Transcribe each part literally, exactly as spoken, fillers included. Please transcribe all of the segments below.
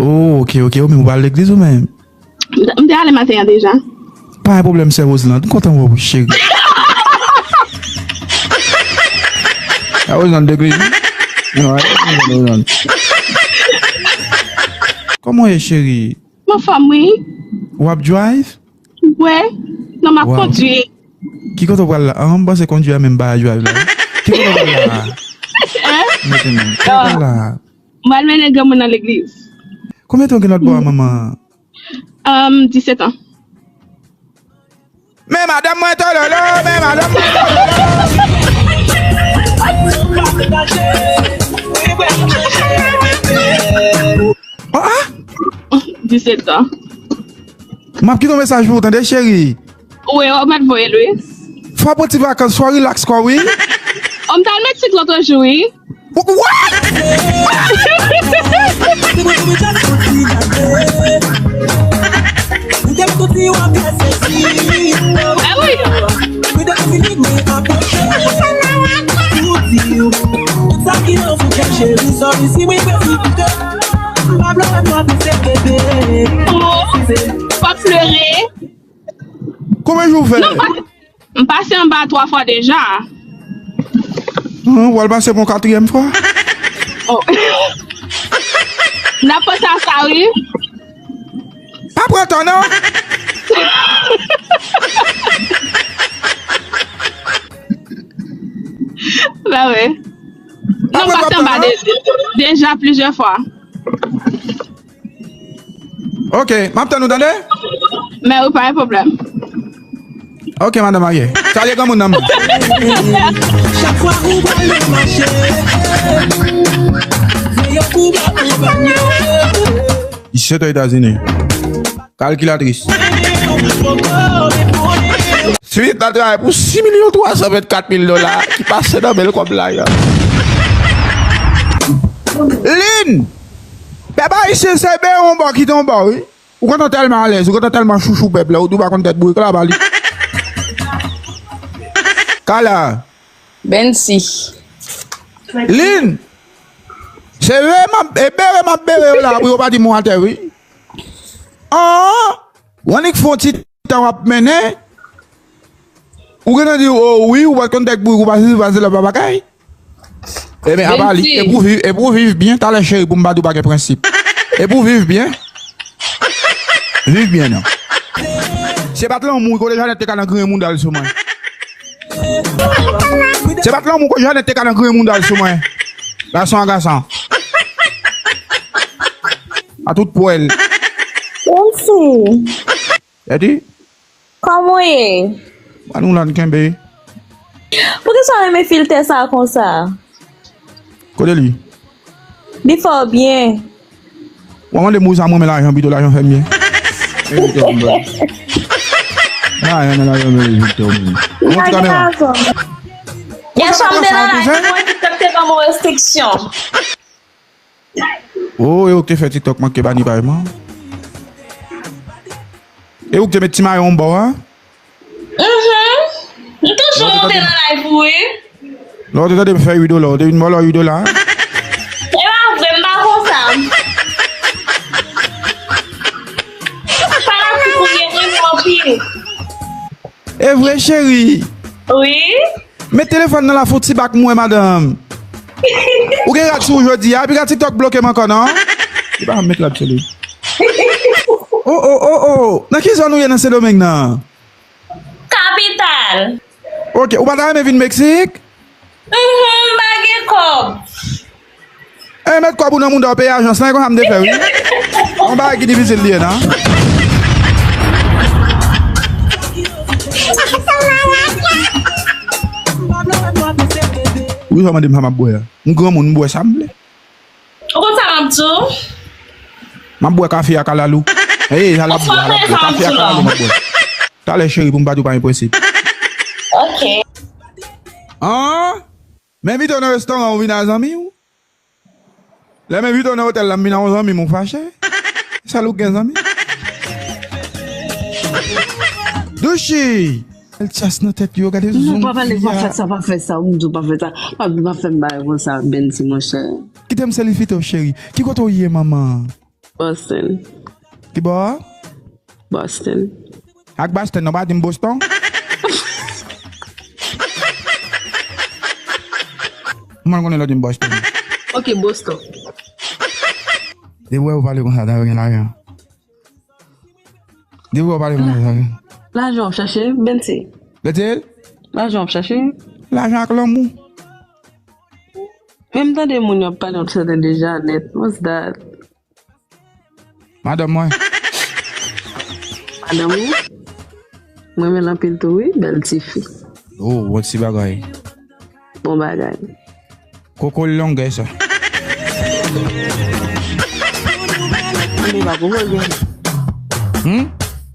Oh, ok, ok. Ou menm ou pa al legliz ou menm? M te ale maten an deja. Pa gen pwoblèm, sè Roseland. M kontan wè w, cheri. A Roseland legliz. Non, a Roseland. Kòman w ye, cheri? M anfòm, wi. W ap drive? Wi. Non, m ap kondwi. Ki kote w pral la? Ah, m panse kondwi a menm pa drive la. Ki kote w pral la? Hein? Mete men. Ki kote w pral la? M pral mennen granmoun nan legliz. Konbyen tan w gen lòt bò a, manman? Um, disèt an. Men madanm mwen tololo, men madanm mwen tololo. Oh, ah! Disèt an. M ap kite yon mesaj pou ou, tande, cheri. Wi, w ap mèt voye l, wi. Fò w pran ti vakans, fò w rilaks kò w, wi. O, m t al Meksik lòt jou, wi. What? Eh wi. Oh, pa plere. Konbyen jou w fè? Non, pa M pase anba a twa fwa deja. Hum, w al pase pou yon katriyèm fwa. Oh. N ap panse a sa, wi. Pa pran tan, non. Ba wi. Non, m pase anba de-, deja plizyè fwa. Ok, m ap tann ou, tande? Mè wi, pa gen pwoblèm. Ok, madan marye. Salye granmoun nan, man. Chak fwa ou pral nan mache, veye pou w akonpanye. Disèt an Etazini. Kalkilatris. Smith la travay pou sis milyon twa san vennkat mil dola ki pase nan men l kòb lajan. Lin! Pèp ayisyen se bere yon bò kite yon bò, wi. Ou gentan tèlman alèz, ou gentan tèlman chouchou pèp la, ou di w pa konn tèt bourik la, ba li. Kala. Bensi. Lin! Se bere m ap, e bere m ap bere yo la, pou yo pa di m w atè, wi. An! W annik fè yon ti tan w ap mennen. Ou gentan di, o wi, ou pa t konn tèt bourik, ou pa sezi, ou pa sezi, pa bagay. Ebyen, apa li, e pou viv, e pou viv byen, talè cheri, pou m pa di w pa gen prensip. E pou viv byen. Viv byen, non. Se pa t lanmou, kote Janèt te ka nan griyen mouda l sou mwen. Se pa t lanmou, kote Janèt te ka nan griyen mouda l sou mwen. Gason a gason. A tout pwèl. Bensi. Tèdi? Kòman w ye? Mwen nou la n kenbe. Poukisa w renmen filtè sa konsa? Kote li? Li fè w byen. W ap mande m pou sa, mwen renmen lajan pito, lajan fè m byen. Evite w, m byen. Lajan nan lajan, m evite w, m byen. Ou pa gen razon. Yè swa m te nan live, mwen TikTok te ban m yon restriksyon. Oh, e ou k te fè TikTok manke bani pay mwen. E ou k te met ti mayo anba w a? Mhm. M toujou monte nan live ou, wi. Lè w te tande m fè uit dola, w te vin vòlò uit dola. E pa vre, m pa konsa. Fanatik ou ye, m renmen w anpil. E vre, cheri? Wi. Met telefòn nan la, fè yon ti bak mwen, madanm. Ou gen rad sou ou jodi a, epi gad TikTok bloke m ankò, non? Li pa met rad sou li. Oh, oh, oh, oh. Nan ki zòn ou ye nan Sendomeng nan? Kapital. Ok, ou pa ta renmen vin Meksik? Mhm, m pa gen kòb. E, met kòb ou nan mouda w, peye ajans lan, e konsa m te fè, wi. Yon bagay ki difisil li ye, non? Wi, sa w mande m sa m ap bwè a. M granmoun, m bwè sa m vle. Ou konn sa m ap di w? M ap bwè kafe a kalalou. Ey, sa l ap bwè, sa l ap bwè. Kafe a kalalou m ap bwè. Talè cheri, pou m pa di w pa gen prensip. Ok. An? M envite w nan restoran, ou vin ak zanmi w. Lè m envite w nan otèl la, m vin ak yon zanmi m, ou fache? Sèl ou k gen zanmi? Douchi! L tyas nan tèt yo, gade zoom. Non, pa pale, pa fè sa, pa fè sa, ou m di w pa fè sa. Pa, pa fè m bagay konsa, Bensi, monchè. Kite m selifite w, cheri. Ki kote w ye, manman? Boston. Ki bò a? Boston. Ak Boston, non, pa di m Boston. Mwen konnen lè w di m Boston. Ok, Boston. Depi w wè ou pale konsa, ta gen lajan. Depi w wè ou pale konsa, ta gen. Lajan w ap chache, Benty. Lè di l? Lajan w ap chache. Lajan ak lanmou. Men m tande moun yo ap pale yon sèten de Janet. What's that? Madanm mwen. Madanm ou? Mwen renmen l anpil tou, wi. Bèl tifi. Oh, bon ti bagay. Bon bagay. Koko l longè sa. Li pa koko l gen. Hmm?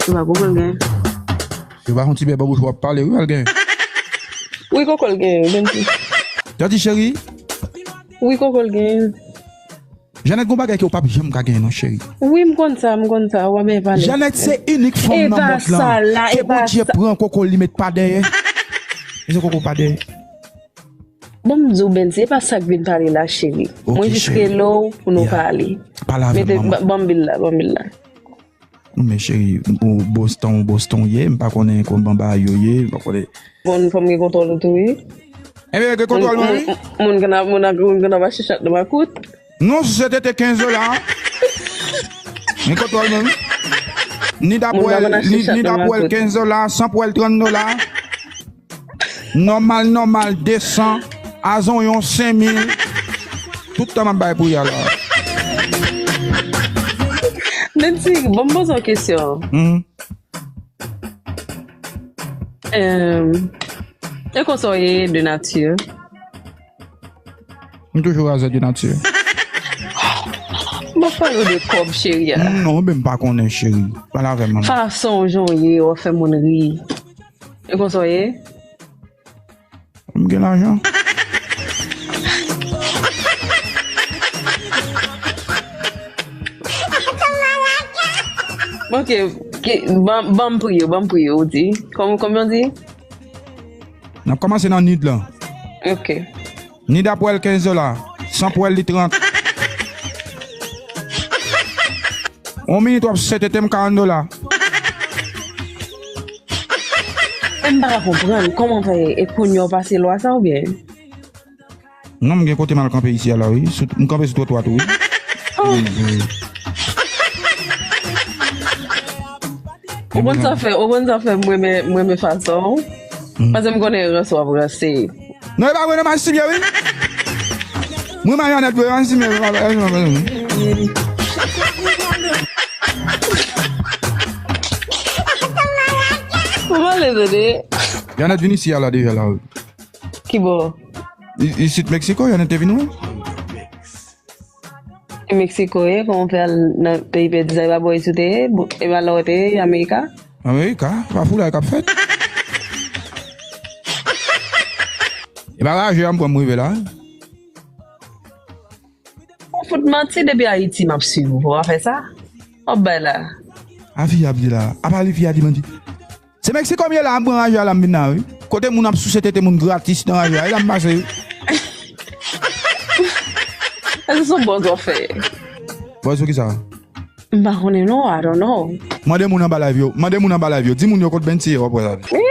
Li pa koko l gen. Se pa yon ti bèbè bouch w ap pale, wi, al gen. Wi, koko l gen, Benty. Tande, cheri. Wi, koko l gen. Janet, gon bagay ke w p ap janm ka genyen non, cheri. Wi, m konn sa, m konn sa, w ap byen pale. Janet se inik fanm nan mond lan ke Bondye pran koko li met pa dèyè. Mete koko pa dèyè. Bon, m di w, Benty, se pa sa k vin pale la, cheri. Ok, cheri. Mwen jis rele w pou nou pale. Pale avè m, manman. Mete, ba-, ban m bil la, ban m bil la. Men cheri, ou Boston, ou Boston w ye, m pa konnen kòman bagay yo ye, m pa konnen. Bon, fò m gen kontwòl ou tou, wi. Enben, gen kontwòl mwen, wi. Moun, moun, moun, moun, moun, moun, moun, moun, moun, moun, Non, si se te te kenz dola, men kontwòl menm. Ni dapwèl, ni, ni dapwèl kenz dola, san pwèl trant dola. Nòmal, nòmal, de san, a zonyon, senk mil. Tout tan m ap bay pou y ala. Benty, bon, m poze yon kesyon. Mhm. Em, e konsa w ye de nati? M toujou razè de nati. M ap pale w de kòb, cheri a. Non, men m pa konnen, cheri. Pale avè m, manman. Fason w jan w ye, w ap fè moun ri. E konsa w ye? M gen lajan. Ok, ki, ban, ban m priye, ban m priye, ou di. Kòm, kòman w di? N ap kòmanse nan nid lan. Ok. Nid ap pwèl kenz dola, san pwèl li trant. On minit w ap sete te m karant dola. M pa ka konprann kòman fè e kounye a w pase lwa sa oubyen? Non, m gen kote m al kanpe isi a la, wi. Sou, m kanpe sou twotwa tou, wi. Oh. Wi, wi. Ou konn sa fè, ou konn sa fè m renmen, m renmen fason w. Mhm. Paske m konnen ranse w ap ranse. Non, e pa vre, non, m al simye, wi. Mwen, m al Janet vre, m al simye, m al, m al, m al. Ou pale, tande. Janet vin isi a la deja la, wi. Ki bò? I-, isit Meksiko, Janet te vin wè. E Meksiko ye, kòman w fè al nan peyi pèdi sa, e pa bò isit ou te ye, bo-, e pa la w te ye, Amerika? Amerika, pa foulay k ap fèt. E pa raje a m pran m rive la. Ou fout manti, depi Ayiti m ap swiv ou, w ap fè sa? W ap bay la. A fi a ap di la, apa li fi a di manti. Se Meksiko m ye la, m pran raje a la, m vin la, wi. Kote moun ap souse tete moun gratis nan raje a, e la m pase, wi. Èske se yon bòz w ap fè? Bòz pou kisa? M pa konnen non, I don't know. Mande moun anba live yo, mande moun anba live yo, di moun yo kot Benty ye, w ap wè sa. Wi.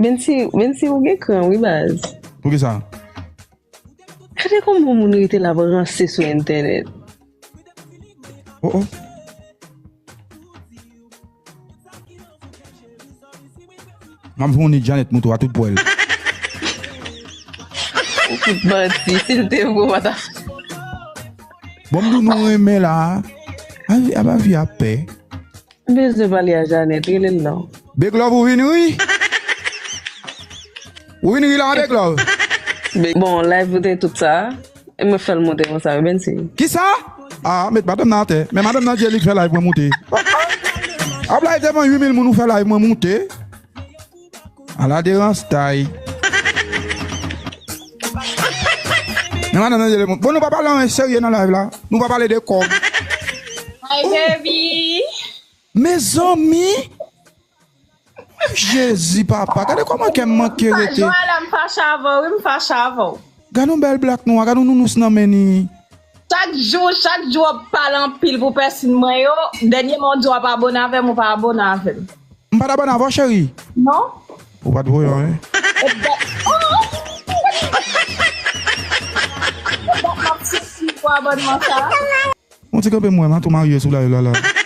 Benty, Benty, ou gen kran, wi, baz. Pou kisa? Gade kòman moun rete la ap ranse sou entènèt. Oh, oh. M ap fè yon nid Janet moutou a tout pwèl. Ou fout manti, si l te vre, w pa ta fè. Bon, m di w nou renmen la. Ay, aba vi ap pè. M bezwen pale a Janet, rele l non. Big Love, ou vin ri? Ou vin ri la, Big Love? Bon, live ou te tout sa, e mwen fè l monte konsa, wi, Benty. Kisa? Ah, met madanm nan atè. Men madanm nan di e li k fè live mwen monte. Ap live devan uit mil moun, ou fè live mwen monte. Ala derans tay. Men madanm nan di e li k monte. Bon, nou pa pale anyen serye nan live la. Nou pa pale de kòb. Hi, baby. Mezanmi! Jezi, papa, gade kòman kè m manke rete. Joëla, m fache avè w, wi, m fache avè w. Gade yon bèl blak nwa, gade yon nounous nan men ni. Chak jou, chak jou w ap pale anpil pou pèsin mwen yo. Dènyèman w di w ap abone avè m, ou pa abone avè m. M pa t abone avè w, cheri. Non? Ou pa t voye anyen. E dat, oh! E dat m ap soufri pou abònman sa. Yon ti kanpe m wè, m a tou marye sou live la la.